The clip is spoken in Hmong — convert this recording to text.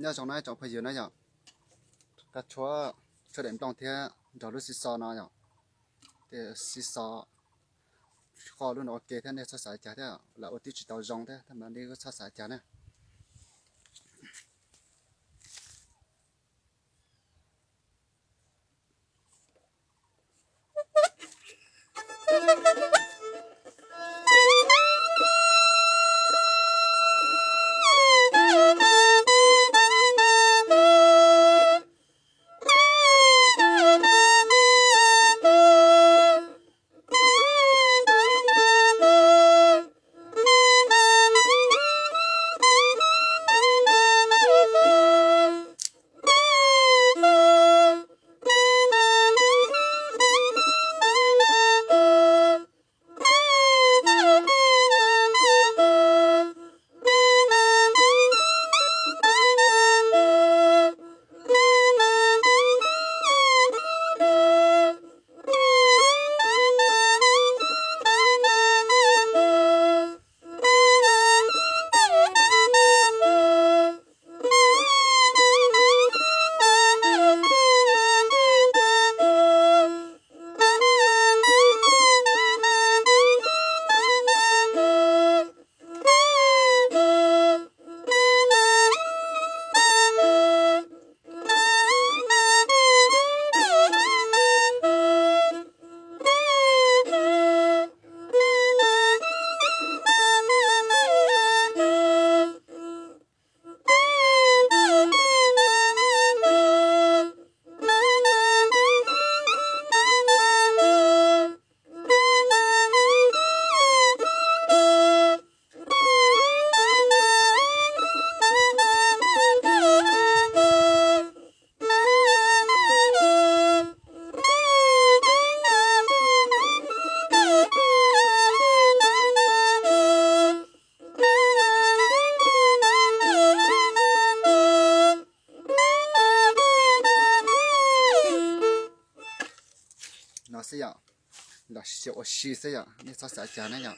Nyob zoo na tsoom phooj ywg na yom, rov qab tshuab, tshuab daim nplooj thiab nrog lub xib xo no yom. Tej xib xo qoj lub no ua ke thiab, nej txhob xav cas thiab, lawv ua twb tsis tau zoo thiab, thiab mas nej txhob xav cas na. No xwb yom, los sis ua si xwb yom, nej txhob xav cas na yom.